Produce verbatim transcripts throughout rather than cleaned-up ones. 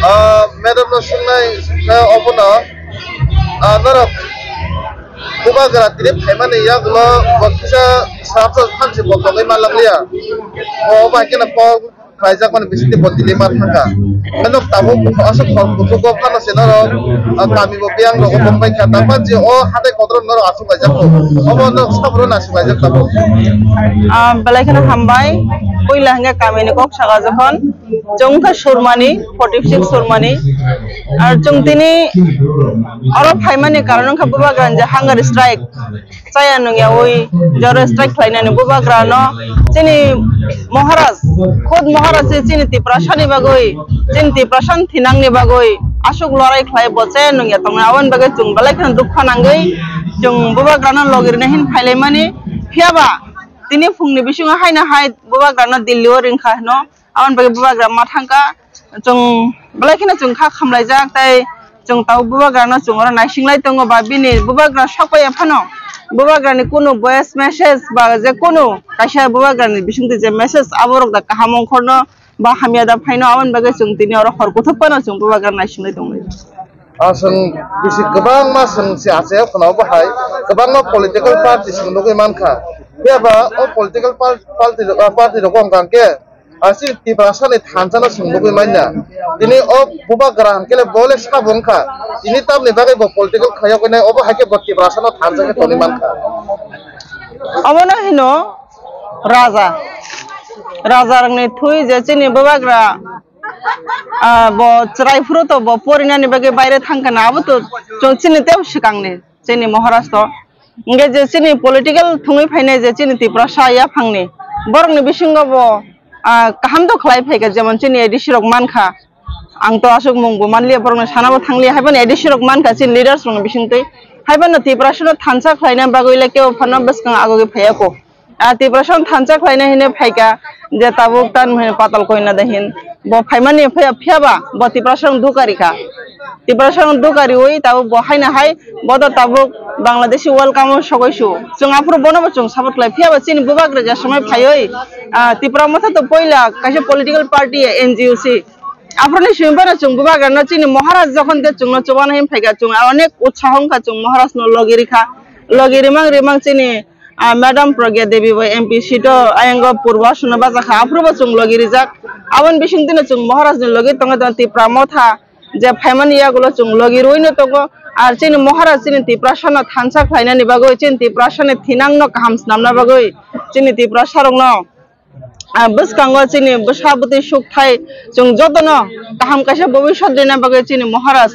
Ah, madam no sungnai, eh, obono, ah, norok bubagra tini phaimani yagulo bo kisa srapsa phansi bo tongwi manlakliya. Bo bai keno kok khlaijakmani bisingtwi bo tini ma thangkha. Norok tabuk aswk hor kuchugo phano se norok, ah, kami bo biyang rogo tongbaikha. Tamo je o hatai kotor norok aswk laijakgo. Obo norok sabro naswk laijak tabuk. Ah, belai kheno hambai. Puila hwnkhe kamini kok saka jokhon. Chwng wngkha Surmani, forty six Surmani. Ar chwng tini oro phaimani karon wngkha bubagra je hunger strike chaya nungyaui je oro strike khlainani bubagrano chini Maharaj, khud Maharaj se chini Tiprasani bagwi, chini Tiprasani thinangni bagwi aswk lorai khlai bo chaya nungya tongnai. Aboni bagwi chwng belai kheno dukha nangwi chwng bubagrano logirina hin phailaimani. Phiyaba tini phungni bisingo haino hai bubagrano Delhi o ringkha hino. Aboni bagwi bubagra ma thangkha, chwng belai kheno chwng kha khamlaijak, tei chwng tabuk bubagrano chwng oro naising lai tongo, ba bini bubagra sok pai ya phano bubagrani kunu voice message ba je kunu kaisa bubagrani bisingtwi je message abo rok da kaham ongkhorno ba hamya da phaino, aboni bagwi chwng tini oro hor kuthuk phano chwng bubagra naising lai tongo. Aswng bisi kwbangma swng se achaio khwna obo hai kwbangma political party swng nugwi mankha. Phiya ba o political par-, party rok, ah, party rok wngkha hwnkhe, ah, chini Tiprasani thansa no swng nugwi manya. Tini o bubagra hwnkhe le bo le sabo wngkha. Tini tamni bagwi bo political khlai ya khe nai, obo hai khe bo Tiprasano thansa khe tongwi mankha. Obono hino raja. Raja rokni thwi je chini bubagra, ah, bo chwrai phuru to bo porinani bagwi baire thangkha na, abo to chwng chini tei swkangni chini Maharaj to. Hwnkhe je chini political thwngwi phainai je chini Tiprasa yaphangni borokni bisingo bo, ah, kaham to khlai phaikha, jemon chini A D C rok mankha. Ang to aswk mung bo manliya, borokno sanabo thangliya, haiphano A D C rok mankha chini leaders rokni bisingtwi. Haiphano Tiprasano thansa khlaina bagwi le kebo phano bwskang agogwi phaiya kho. Ah, Tiprasano thansa khlaina hinwi phaikha, je tabuk tan hwnwi patal koina da hin. Bo phaimani phaiya, phiyaba bo Tiprasano duka rikha. Tiprasano duka riwi tabuk bo haino hai, bo to tabuk Bangladeshi welcome o sogwi su. Chwng aphuru bono bo chwng support khlai. Phiyaba chini bubagra je somoi phaiwi, ah, Tipra Motha to poila kaisa political party N G O C. Aphuruni simi phano chwng bubagrano chini Maharaj jokhon khe chwngno chubana hin phaikha, chwng onek utsaho wngkha, chwng Maharajno logi rikha. Logi rimang rimang chini, ah, Madam Pragya Devi bai M P seat o ayang o purbo aswkno bajakha, aphuru bo chwng logi rijak. Aboni bisingtwino chwng Maharajni logi tongwi tongwi Tipra Motha je phaimani yagulo chwng logi rwino tongo. Ar chini Maharaj chini Tiprasano thansa khlainani bagwi, chini Tiprasani thinangno kaham swnamna bagwi, chini Tiprasarokno ah, bwskango chini bwsa bwtwi sukthai chwng jotono kaham kaisa bobiswt rina bagwi chini Maharaj,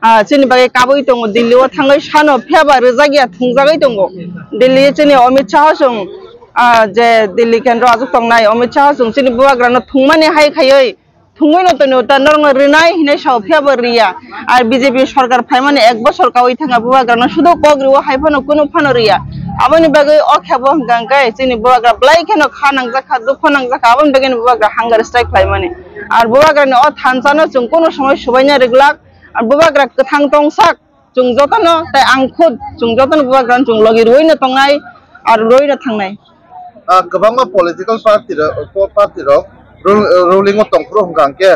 ah, chini bagwi kabui tongo, Delhi o thangwi sano phiyaba rwjakya thwngjagwi tongo. Delhi chini Amit Shah chwng, ah, je Delhi kendro achuk tongnai Amit Shah chwng chini bubagrano thwngmani hai khaiwi thwngwi no tonwi ta norokno rwnai hinwi sao phiyaba rwya. Ar B J P sorkar phaimani ek bosor kawi thangkha, bubagrano sudu kok rwo hai phano kunu phano rwya. Aboni bagwi o khe bo hwnkha hwnkhe chini bubagra belai kheno kha nangjakha, dukho nangjakha, aboni bagwino bubagra hunger strike khlaimani. Ar bubagrani o thansano chwng kunu somoi subaina rwglak. Ar bubagra kwthang tongsak, chwng jotono tei ang khud chwng jotono bubagrano chwng logi rwino tongnai, ar rwino thangnai. Ah, kwbangma political party rok, party rok rul-, ruling o tongphuru hwnkha hwnkhe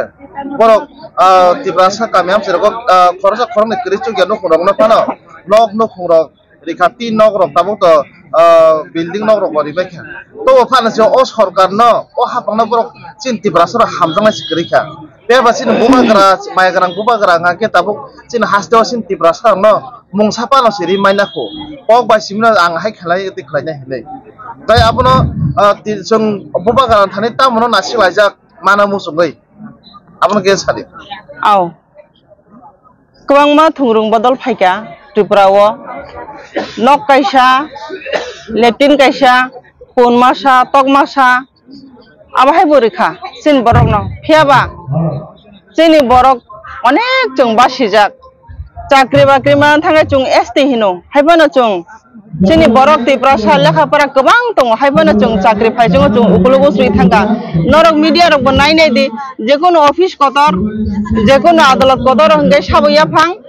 borok, ah, Tiprasa kami hamsai rogo, ah, khoroksa khoroknwi kwrwi chukya nukhung rokno phano nok nukhung rok rikha, tin nok rok tabuk to, ah, building nok rok bo ribaikha. Tobo phano se o sorkar no, o haphang no borok chini Tiprasa rok hamjaknai se kwrwi kha. Phiya ba chini bubagra, maigrang bubagra hwnkha khe tabuk chini haste o chini Tiprasa rokno mungsa phano siri maina kho. Kok bai simino ang hai khlai tei khlainai hinwi. Tei abono, ah, ti-, chwng bubagra thani tamono naisik laijak mana muchungwi. Abono khe sadi. Au. Kwbangma thungrung bodol phaikha Tripura o. Nok kaisa, latrine kaisa, khun masa, tok masa, abo hai bo rikha chini borokno. Phiya ba chini borok onek chwng basijak. Chakri bakri man thangkhe chwng S T hino, hai phano chwng chini borok Tiprasa lekha pora kwbang tongo, hai phano chwng chakri phai chwngo, chwng ukuluk o swi thangkha. Norok media rok bo nai nai di, jekunu office kotor, jekunu adalot kotor hwnkhe sabo yaphang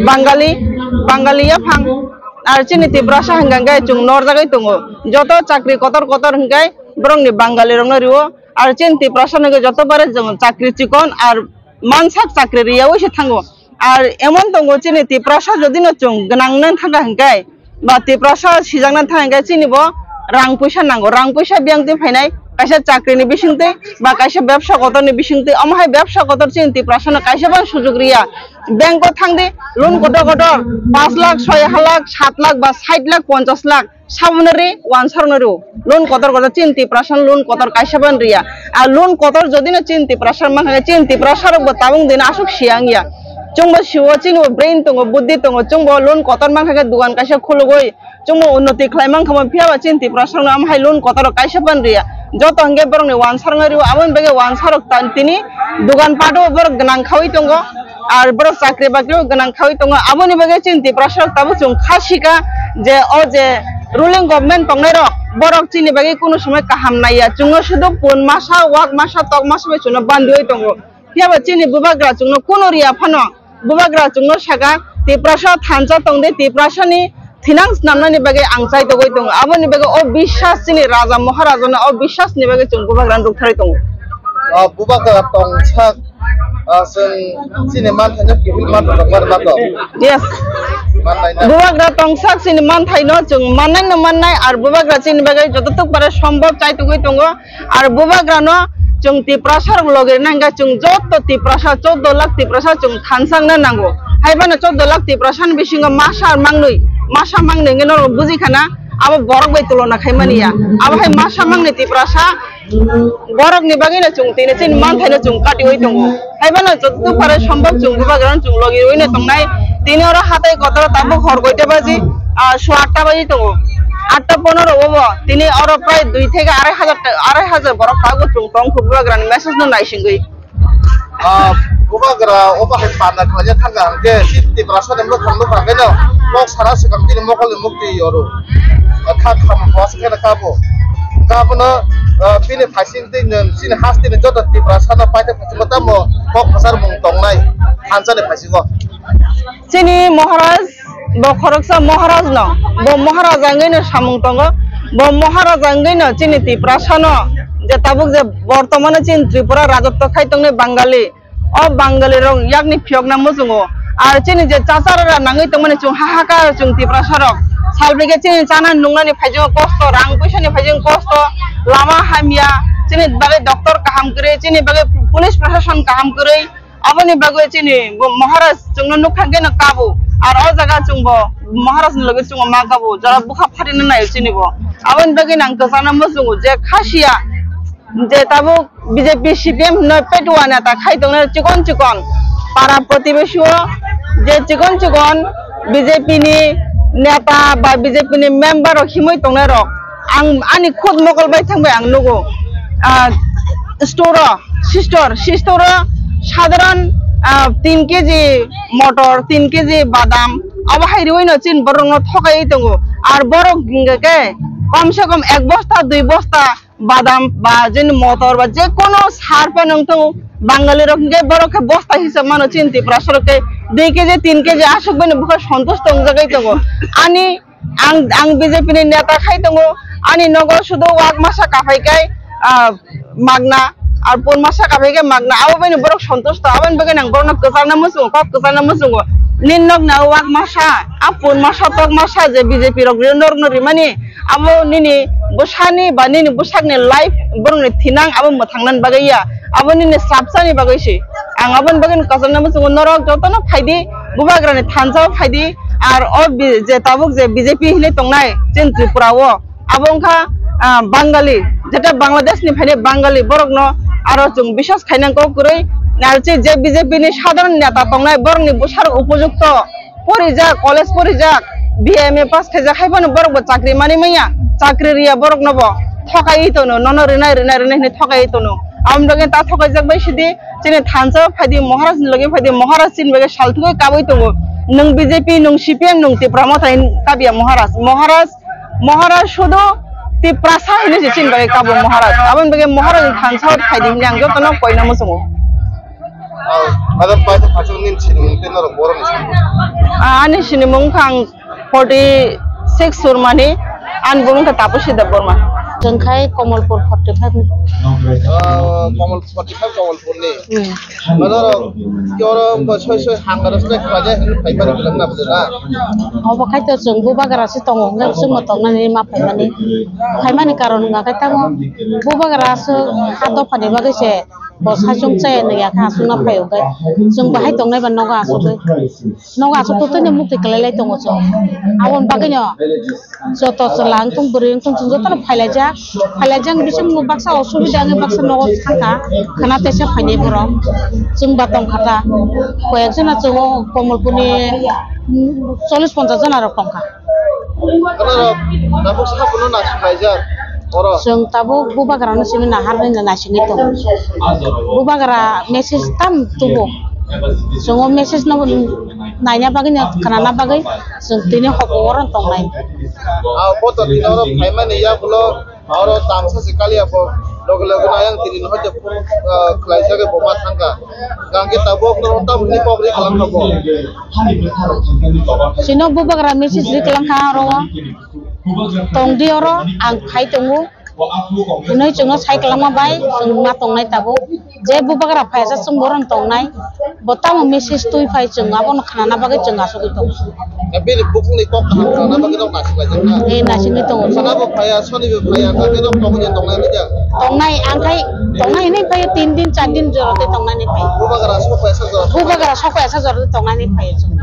Bangali, Bangali yaphang. Ar chini Tiprasa hwnkha hwnkhe chwng norjagwi tongo, joto chakri kotor kotor hwnkhe borokni Bangali rokno rwo. Ar chini Tiprasa no joto bare chwng chakri chikon ar mansak chakri riyawi se thango. Ar emon tongo chini Tiprasa jodi no chwng gwnang nang thangkha hwnkhe, ba Tiprasa sijakna thang hwnkhe chini bo rang puisa nango, rang puisa biyang twi phainai, kaisa chakri ni bisingtwi ba kaisa bebsa kotor ni bisingtwi, omo hai bebsa kotor chini Tiprasa no kaisa ban sujug riya. Bank o thang di, loan kotor kotor, pash lakh, soi lakh, sat lakh ba sait lakh, ponchash lakh, saboni ri, wansarno ri, loan kotor kotor chini Tiprasa no loan kotor kaisa ban riya. A loan kotor jodi no chini Tiprasa mankha khe chini Tiprasa rok bo tabuk dino aswk siyang ya. Chwngbo siwo chini bo brain tongo, buddhi tongo, chwngbo loan kotor mankha khe dugan kaisa khulugwi chwngbo unnoti khlai mankha mo, phiya ba chini Tiprasa rok no am hai loan kotor rok kaisa ban riya. Joto hwnkhe borok ni wansarno rio, aboni bagwi wansarok ta-, tini dugan pato borok gwnang khawi tongo. Ar borok chakri bakri o gwnang khawi tongo, aboni bagwi chini Tiprasa rok tabuk chwng kha sika je o je ruling government tongnai rok borok chini bagwi kunu somoi kaham naiya, chwngno sudu pun masa, wak masa, tok masa bai chwngno bandiwi tongo. Phiya ba chini bubagra chwngno kunu riya phano, bubagra chwngno saka Tiprasa thansa tongde, Tiprasa ni thinang snamnani bagwi ang chai togwi tongo. Aboni bagwi o biswas chini raja maharaja no o biswas ni bagwi chwng bubagra rok thari tongo. O bubagra tongsak, ah, chwng chini manthai no kiphil manthai rok mar mato. Yes. Manthai na. Bubagra tongsak chini manthai no chwng mannai no mannai, ar bubagra chini bagwi joto tuk pare sombhob chai togwi tongo. Ar bubagrano chwng Tiprasa rok logi rwna hwnkhe chwng joto Tiprasa, choudo lakh Tiprasa chwng thansa wngna nango. Haibano choudo lakh Tiprasa ni bisingo masa mangnwi, masa mangnwi hwnkhe norok buji khana, abo borok bai tulona khaimani ya. Abo hai masa mangnwi Tiprasa borokni bagwino chwng tini chini manthaino chwng katiwi tongo. Haibano joto pare sombok chwng bubagrano chwng logi rwino tongnai. Tini oro hatai kotoro tabuk hor koita baji, ah, so atta baji tongo. Atta ponoro obo tini oro prai dui theke arai hajar ta-, arai hajar borok tabuk chwng tong kho bubagrani message no naisingwi. Ah, bubagra obo hai panda khlaina thangkha hwnkhe Tiprasa ni mwkhang nukha khe no kok sana swkang tini mokol ni mukti yoro. Kha kham hos khe no kabo. Kabo no, ah, bini phaising twi nwng chini hasteni joto Tiprasa no paithak phaisingmo tamo kok kwchar mung tongnai thansa ni phaisingo. Chini Maharaj, bo khoroksa Maharaj no, bo Maharaja wngwi no samung tongo, bo Maharaja wngwi no chini Tiprasa no je tabuk je bortomano chini Tripura rajotto khai tongnai Bangali, o Bangali rok yakni phiyokna muchungo. Ar chini je chachara nangwi tongmani chwng hahakar chwng Tiprasa rok. Salbike chini chana nungnani phaisingo kosto, rang puisani phaisingo kosto, lama hamya, chini bagwi doctor kaham kwrwi, chini bagwi police proshashan kaham kwrwi. Aboni bagwi chini bo Maharaj chwngno nukha khe no kabo. Ar o jaga chwngbo Maharaj ni logi chwngbo ma kabo. Jora bwkha pharina naio chini bo. Aboni bagwi nang kwchana muchungo je khasiya je tabuk B J P C P M no petuwa neta khai tongnai chikon chikon para protibesi o je chikon chikon B J P ni neta ba B J P ni member rok himwi tongnai rok ang ani khud mokol bai thangbai ang nugo. Ah, store o, sister, sister o sadharan, ah, tin keji motor, tin keji badam, abo hai riwi no chini borok no thokai tongo. Ar borok hingke ke kom se kom ek bosta, dui bosta, badam ba jeni motor ba je kono sar phano wng tongo, Bangali rok hingke borok khe bosta hisab mano chini Tiprasa rok khe dui keji tin keji aswk bai no bokha santusto wngjagwi tongo. Ani ang, ang B J P ni neta khai tongo, ani nogo sudo wak masa kaphai kai, ah, magna, ar pun masa kaphai kai magna, abo bai no borok santusto, aboni bagwi nang borok no kwchangna muchungo, kok kwchangna muchungo. Nini nok na wak masa, a pun masa, tok masa je B J P rok norok no rimani, abo nini bwsani ba nini bwsakni life, borokni thinang abo mwthangnani bagwi ya, abo nini chapsani bagwi se. Ang aboni bagwi no kwchangna muchungo, norok jotono phaidi, bubagrani thansa o phaidi, ar o bi-, je tabuk je B J P hinwi tongnai chini Tripura o, abo wngkha, ah, Bangali, jeta Bangladesh ni phainai Bangali, borokno aro chwng biswas khainang kok kwrwi, ar che je B J P ni sadharan neta tongnai, borokni bwsarok upojukto, porijak, college porijak, B A M A pass khaijak, hai phano borok bo chakri manwi manya, chakri riya borok no bo thokai tono, nono rinai, rinai, rinai hinwi thokai tono. Aboni bagwi ta thokaijak bai sidi, chini thansa phaidi, Maharaj ni logi phaidi, Maharaj chini bagwi salthugwi kabui tongo. Nwng B J P, nwng C P M, nwng Tipra Motha hinwi kabiya Maharaj. Maharaj, Maharaj sudu Tiprasa hinwi se chini bagwi kabo Maharaj. Aboni bagwi Maharaj ni thansa phaidi hinwi ang jotono koina muchungo. Ah, madam, pai to phachung nin sinimung tei norok borok ni sinimung. Ah, ani sinimung wngkha ang forty six surmani, ani bumung khe Tapusri Debbarma. Chwng khai Komolpur forty five ni. Ah, Komol-, forty five Komolpur ni. Hmm. Madaro, kyo oro bo soi soi hang aro soi khlai jai hinwi phai mani kwlwng na bwdw na? Obo khai to chwng bubagra se tongo, hwnkhe chwngbo tongnani ma phaimani. Phaimani karon wngkha khe tamo bubagra se ha dophani bagwi se bo saichung chaya nw ya khe aswkna phai o khe chwng bahai tongnai ba nogo aswk. Nogo aswk to twino mukti kwlai lai tongo chwng. Aboni bagwino joto chwla wngthung bwrwi wngthung chwng jotono phailaijak. Phailaijak bising baksa osubida wngwi baksa nogo thangkha. Khwna tesa phainai borok. Chwng ba tongkha ta. Koyek jona chwng o Komolpurni, mm, chollish ponchash jona rok tongkha. Ano rok tabuk sabuno naising laijak oro. Chwng tabuk bubagrano simi naharnai naisingwi tongo. Bubagra message tam tubu. Chwng o message no naina bagwi no khnana bagwi chwng tini hopo oro tongnai. Ah, boto tini oro phaimani yagulo oro tamsa se kaliya bo loge loge no ayang tini no hoite phone, ah, khlaijak bo ma thangkha. Gangke tabuk no tabuk ni kok ri kalam kha bo. Chwngno bubagra message ri kalam kha oro. Tongdi oro ang phai tongo. Hinoi chwngno sai kwlangma bai chwng ma tongnai tabuk. Je bubagra phaisa chwng boron tongnai. Bo tamo message twi phai chwng abono khnana bagwi chwng asugwi tongo. Bini bukungni kok kaham khnana bagwi rok naisinglaijak na. Eh, naisingwi tongo. Sana bo phaiya, soni bo phaiya, na bini rok tongwi tongnai rwja. Tongnai, ang khai tongnai hinwi phaiyo, tin din, char din jora tei tongnani phaiyo. Bubagra sok phaiya sa jora. Bubagra sok phaiya sa jora tei tongnani phaiyo chwng.